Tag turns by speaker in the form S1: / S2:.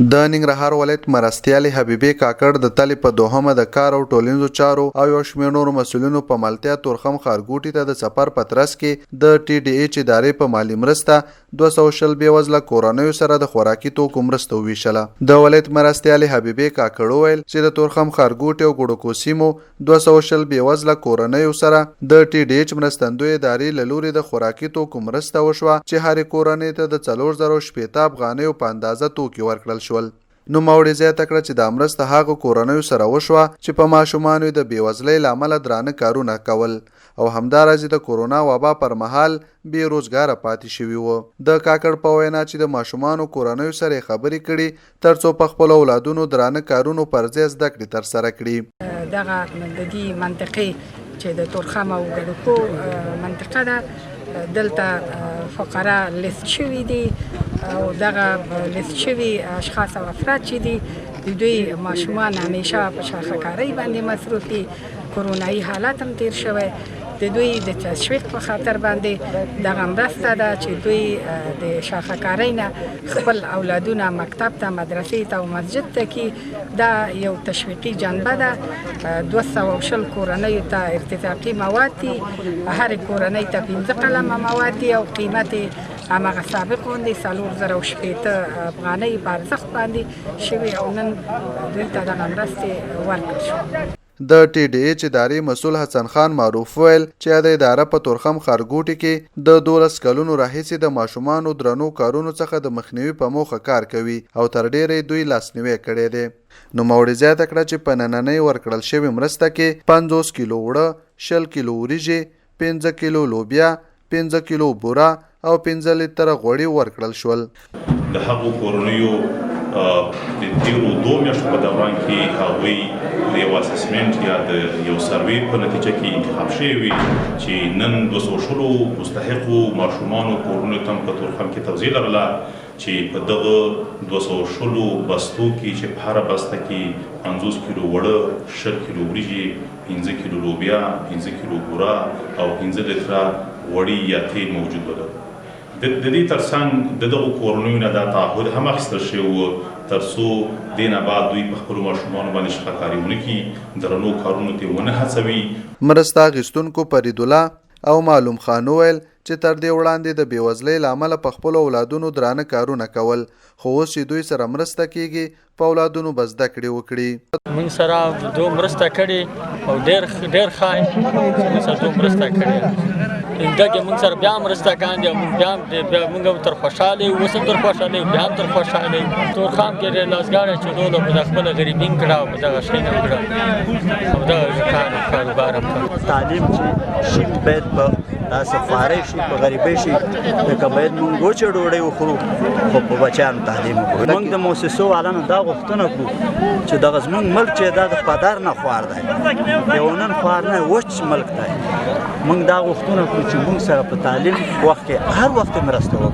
S1: د ننګرهار ولایت مرستیالې حبیبې کاکړ د تلې په دوهمه د کار او ټولنیزو چارو او یو شمېر نورو مسؤلینو په ملتیا تورخم ښارګوټي ته د سفر په ترڅ کې د ټي ډي ایچ ادارې په مالي مرسته 220 بېوزله کورنیو سره د خوراکي توکو مرسته وویشله. د ولایت مرستیالې حبیبې کاکړ وویل چې د تورخم ښارګوټي او ګوړکو سیمو 220 بېوزله کورنیو سره د ټي ډي ایچ مرستندویې ادارې له لوري د خوراکي توکو مرسته وشوه چې هرې کورنۍ ته د 4060 افغانیو په اندازه توکي ورکړل شول. نوموړې زیاته کړه چې دا مرسته هغو کورنیو سره وشوه چې په ماشومانو یې د بېوزلۍ له امله درانه کارونه کول او همداراز یې د کورونا وبا پر مهال بې روزګاره پاتې شوي وو. د کاکړ په وینا چې د ماشومانو کورنیو سره یې خبرې کړي ترڅو په خپلو اولادونو درانه کارونو پر ځای زده کړې ترسره کړي.
S2: دغه د دې منطقې چې د تورخم او ګړکو منطقه ده، دلته فقرا لیست شوي دي او دغه لیست شوي اشخاص او افراد چې دي، د دوی ماشومان همیشه په شاخهکارۍ باندې مصروف دي. کرونایي حالت هم تیر شوی، د دوی د تشویق په خاطر باندې دغه مرسته ده چې دوی د شاخهکارۍ نه خپل اولادونه مکتب ته، مدرسې ته او مسجد ته کی. دا یو تشویقي جنبه ده. 220 کورنیو ته ارتفاقي مواد دي، هر کورنۍ ته 5 قلمه مواد دي او قیمت یې هماغه سابق غوندې 4060 افغانۍ په ارزښت باندې شوي او نن دوی ته دغه مرستې ورکړل شوې.
S1: د ټي ډي ایچ ادارې مسول حسن خان معروف وویل چې یاده اداره په تورخم ښارګوټي کې د 12 کلونو راهیسې د ماشومانو درنو کارونو څخه د مخنیوي په موخه کار کوي او تر ډېره یې دوی لاسنیوی کړی دی. نوموړي زیاته کړه چې په نننۍ ورکړل شوې مرسته کې 50 کیلو اوړه، 20 کیلو وریجې، 5 کیلو لوبیا، 5 کیلو بوره او 5 لیتره غوړي ورکړل شول.
S3: د هغو کورنیو د تیرو 2 میاشتو په دوران کې هغوی د یو assessment یا د یو سروې په نتیجه کې انتخاب شوي وي چې نن 220 مستحقو ماشومانو کورونو ته په تورخم کې توزیع لرله چې په دغه 220 بستو کې چې په هره بسته کې 50 کیلو اوړه، 20 کیلو وریجې، 5 کیلو لوبیا، 5 کیلو بوره او 5 لیتره غوړي یا تیل موجود ول. د دې ترڅنګ د دغو کورنیو نه دا تعهد هم اخیستل شوی و ترڅو دې نه بعد دوی په خپلو ماشومانو باندې شقهکاري ونه کړي، درنو کارونو ته ونه هڅوي.
S1: مرسته اخیستونکو فریدالله او معلوم خان وویل چې تر دې وړاندې د بېوزلۍ له امله په خپلو اولادونو درانه کارونه کول، خو اوس چې دوی سره مرسته کېږي په اولادونو به زده کړې وکړي.
S4: موږ سره دوه مرسته کړې او ډېر ډېر ښه موږ سره دوه مرسته کړې. اینده کې موږ سره بیا مرسته کاندي او موږ بیا موږ هم تر خوشحاله یو، اوس هم تر خوشحاله یو، بیا هم تر خوشحاله یو. تورخم کې ډېر لاسګاړی چلولو، په خپله غریبي هم کړه او په دغه شی هم کړه او دغه کار کاروبار هم کړه.
S5: تعلیم چې شي باید په داسې خوارۍ شي، په غریبۍ شي، لکه باید موږ وچه ډوډۍ وخورو خو په بچیانو تعلیم وکړو. موږ د موسسو والانو دا غوښتنه کړو چې دغه زموږ ملک چې دا د پدر نه خوار دی، یو نن خوار نه، وچ ملک دی. موږ دا غوښتنه کړو چې موږ سره په تعلیم وخت کې هر وخت مرسته وکړي.